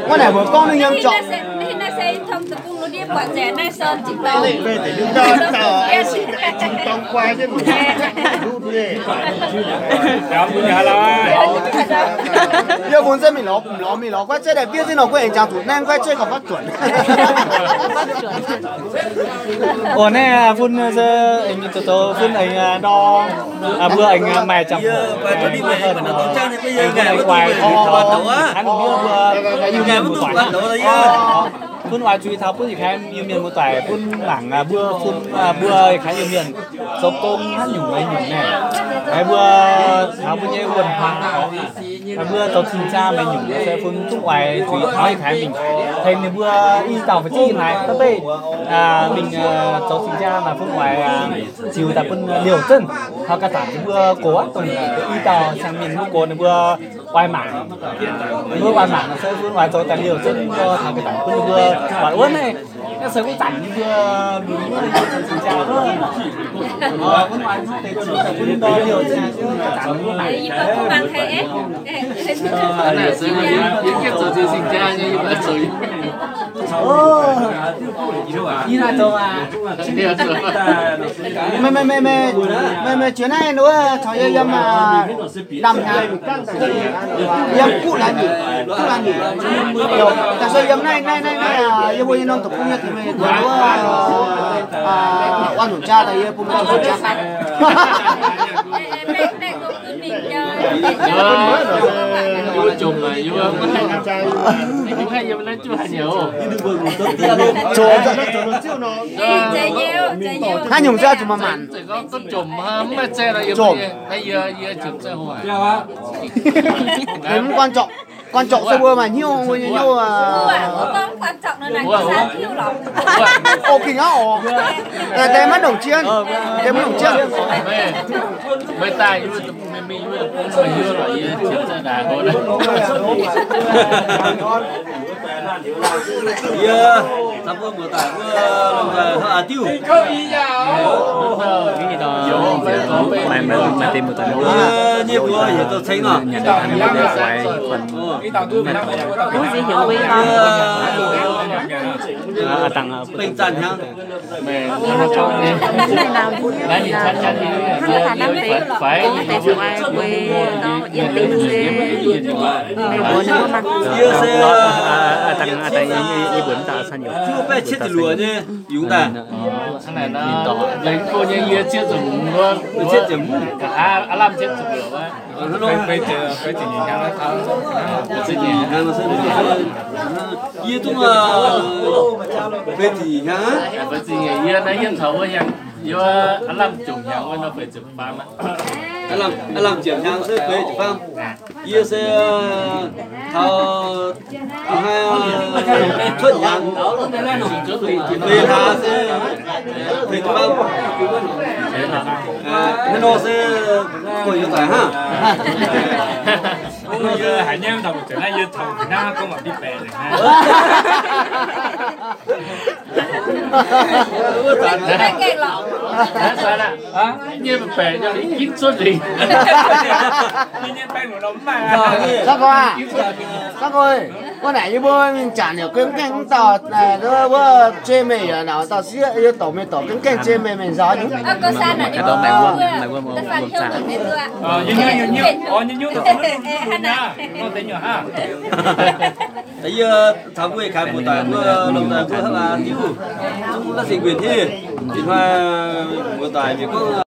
Wuov naaic mbuo gorngv ninh yiem zorqv. Yie mbuo se mingh lorz, mingh lorz guaiv zeiv daaih, biauv zinh nor guaiv aengx jangx zuqc naaiv guaiv zeiv gauh fatv zuonc. Oc, naaiv fun se aengx zoux zoux fun aengx ndorm, mbuo aengx maaih jangx, aengx guaix dorh, hnangv mbuo, mbuo Iu-Mienh muoz-doic. Bun oix zuiz taux bun yietc kaaix Iu-Mienh muoz-doic, bun mangc mbuo fun, mbuo yietc kaaix Iu-Mienh zoux gong hnangv nyungc nyungc naaiv. Mbuo taux mbuo nyei wuonh hlaax, mbuo zoux cing-jaa mingh nyungc se fun zungv oix zuiz taux yietc kaaix mingh tengx ninh mbuo i dauh fai zingh naaic da'beiv mingh zoux cing-jaa naaic fun oix ziux daaih bun liouh zunv taux ga'danc ninh mbuo gox, dongh i dauh siang-mienh mbuo gox ninh mbuo oix mangc. Ninh mbuo oix mangc se fun oix zoux daaih liouh zunv taux ga'danc bun ninh mbuo oix wuov naaiv. Naaiv se wuov zanc ninh mbuo mingh wuov zoux cing-jaa wuov, wuov oix deix ziux daaih bun ninh mbuo liouh zunv ga'danc ninh mbuo mangc. Naaiv se yie, yie gengh zoux cing-jaa nyei, yie mv zoux. Yie naaiv zoux aqv. Meih, meih, meih, meih, meih, meih jiex naaiv wuov caux yie yiem, namh hnyangx, yiem guv laanh nyeic, guv laanh nyeic. Daaih se yiem naaiv, naaiv, naaiv, naaiv, yie mbuo nyei norm deic-bung nyei diex mienh wuov, oix nzunc jaa daaih yie bun meih zoux jaa. Hnangv nyungc se zuqc maaih maanc. Jomc. Mv quan trọng, quan trọng se mbuo maaih hnyouv, mbuo nyei hnyouv. Ov, gengh aqv oc. Deix maiv ndongc jienv, deix maiv ndongc jienv. Yie, mbuo muoz-doic mbuo lomh nzoih hnangv a'diuh. Maaih, maaih, maaih deix muoz-doic yie nyei mbuo yietc zoux ceng nor. Bengh zanc hnyangx. Yie se, yie mbuo daaih san yie, baeqv cietv ziepc luoqc nyei yungz daaih. Yie zungv feix ziepc nyeic hnyangx aqv. Lamh ziepc hnyangx se feix ziepc faam. Yie se taux cuotv hnyangx feix hlaax se feix ziepc faam. Hnangv nor se buatc yie doic hnangv. Haiz nyei taux mbuo naaiv yie taux naaiv gorngv mangc diqv baeqc. Nyei baeqc nyei ginv cuotv lingc. Gorngv, gorngv, wuov naaic yie mbuo mingh janc yaac gengh gaengh mv dauh, wuov jei meih yaac naaic dauh sieqv, yie dorc meih dorc gengh gaengh jei meih, meih nzauh nyungc. Yie taux mbuo kaaix mbuo doic mbuo lomh nzoih mbuo hnangv haaix diuh, zungv naaiv se nquin hiv. Ih hnoi muoz-doic mienh gorngv